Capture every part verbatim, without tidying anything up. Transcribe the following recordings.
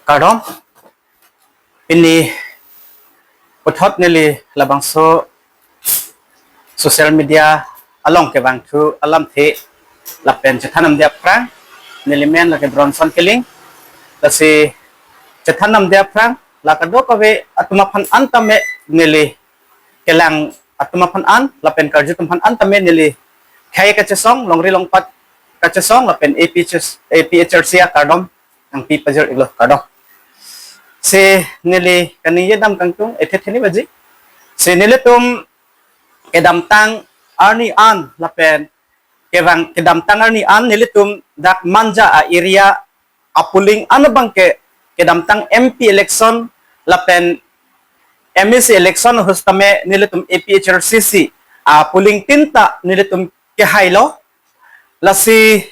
Kardom. Pini puthot neli labangso social media along kevangthu alamthe lapen chethan namde aphrang, neli men lake Bronson Killing. Lasi chethan namde aphrang, la kadokave atum aphan an tame neli kelang atum aphan an lapen karju atum aphan an tame neli khei kachesong, longri longpat kachesong lapen A P H S, A P H R C akardom nangpi pajir iklo, kardom. Si neli kaningje dam kangtung ethe theni baji. Si nelitum kedamtang arni an lapen kevang kedamtang arni an nelitum dak Manja a-area a-polling an abangke kedamtang M P election lapen M A C election ahut tame nelitum A P H R C C a-polling tin ta nelitum kehailo. Lasi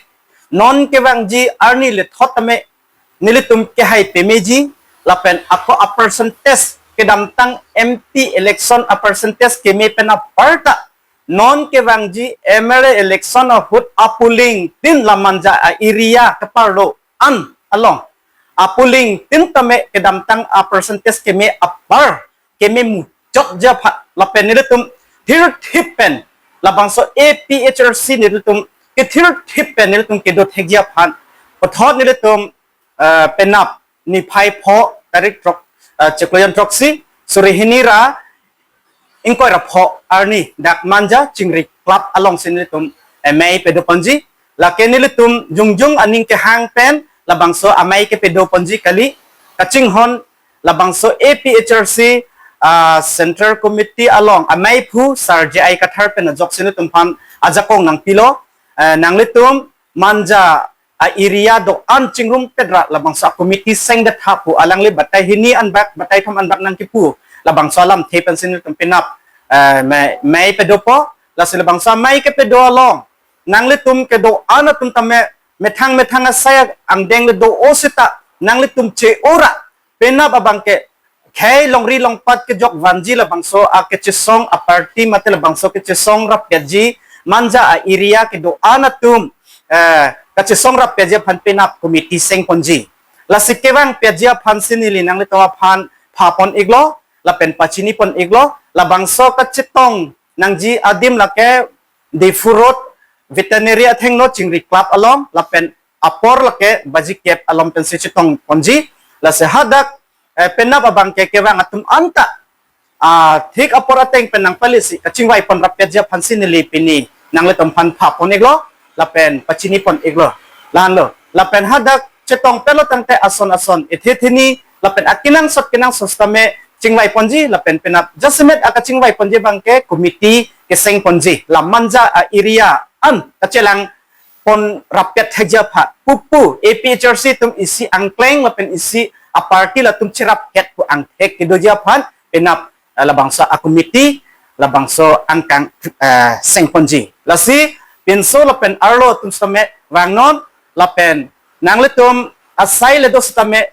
non kevangji arni lethot tame nelitum kehai pemeji lapen ako a-percentage kedamtang M P election a-percentage keme pen aparta non kevangji M L A election ahut a-polling tin la Manja a-area keparlo an along a-polling tin tame kedamtang a-percentage keme apar keme muchotji aphan lapen nelitum thirthip pen labangso A P H R C nelitum kethirthip pen nelitum kedo thekji aphan puthot nelitum, eh, penap niphai pho tarik throk, eh, chiklo jon throksi suri hini ra ingkoi ra pho arni dak Manja Chingri Club alongsi nelitum, eh, mei pedoponji. Lake nelitum jongjung aning kehang pen labangso amei kepedoponji kali, kachinghon labangso A P H R C, ah, Central Committee along ameiphu Sar J I Kathar pen ajoksi nelitum aphan ajakong nangpilo, eh, nanglitum Manja a-area do-an chingrumpet ra labangso a-committee sengdet tha pu alangli batai hini anbak, batai thom anbak nangkipu labangso alamthe pensi nelitum penap, eh, mei, mei pedopo. Lasi labangso amei kepedo along nanglitum kedo-an atum tame methang methang asai angdeng le do-o seta nanglitum che-o ra penap abangke khei longri longpat kejok vanji labangso akechesong a-party mate labangso kechesong rappetji Manja a-area kedo-an atum, eh, kachesong rappetji aphan penap committee sengponji. Lasi kevangpetji aphansi neli nanglitum aphan phapon iklo lapen pachinipon iklo, labangso kachetong nangji adim lake Diphu Road Veterinary athengno Chingri Club along lapen apor lake baji kep along pensi chetongponji. Lasi hadak, eh, penap abangke kevang atum anta, ah, thik apor ateng pen nangpalisi kachingvaipon rappetji aphansi neli pini nanglitum aphan phapon iklo lapen pachinipon iklo. Lahenlo. Lapen hadak chetong pelo tangte ason ason ethe theni lapen akenangsot kenangsot tame chingvaiponji lapen penap jasemet akachingvaiponji abangke committee kesengponji la Manja a-area an kachelang pon rappet thekji aphan pupu A P H R C atum isi angkleng lapen isi a-party latum cherap het pu angthek kedoji aphan penap, eh, labangso a-committee labangso angkang, eh, sengponji. Lasi pinso lapen arlo atum sitame vangnon lapen nanglitum asai le do sitame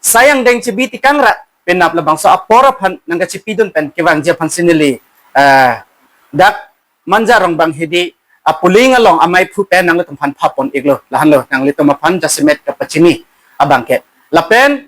sai angdeng chebi tikang ra penap labangso apor aphan nangkachipidun pen kevangji aphansi neli, eh, dak Manja Rongbang Hidi a-polling along ameiphu pen nanglitum aphan phapon iklo. Lahenlo nanglitum aphan jasemet kapachini abangke. Lapen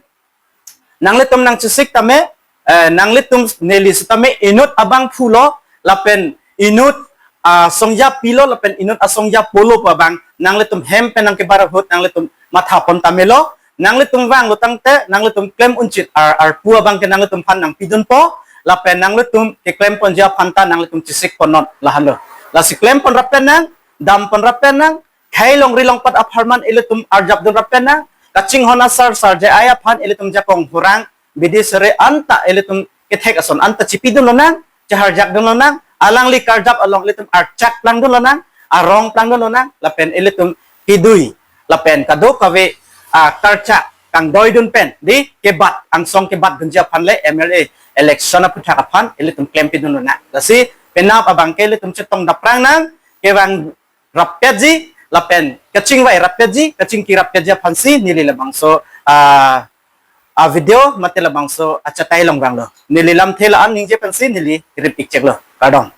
nanglitum nangchesik tame, eh, nanglitum neli sitame inut abangphulo lapen inut, ah, asongja pilo lapen inut asongja pulo pu abang nanglitum hem pen nangkebar ahut nanglitum mathapon tamelo. Nanglitum vanglo tangte nanglitum klem unchit ar arpu abangke nanglitum aphan nangpidunpo lapen nanglitum keklemponji aphan ta nanglitum chesikponnon, lahenlo. Lasi klempon rappet nang, dampon rappet nang, khei longri longpat apharman ilitum arjapdun rappet nang, kachinghon asar Sar J I aphan ilitum jakong hurang bidi sere anta ilitum kethek ason anta chipidun lonang, cheharjakdun lonang, alangli karjap along ilitum archak plangdun lonang, arong plangdun lonang, lapen ilitum pidui lapen kadokave, ah, karchak kangdoidun pen di kebat angsong kebatdunji aphan le M L A election aphuthak aphan ilitum klempidun lonang. Lasi penap abangke ilitum chetong daprang nang, kevang rappetji lapen kachingvai rappetji, kachingki rappetji aphansi neli labangso, ah, a-video mate labangso achatai along vanglo. Neli lamthe la-an ningje pensi neli rip ikcheklo. Kardom.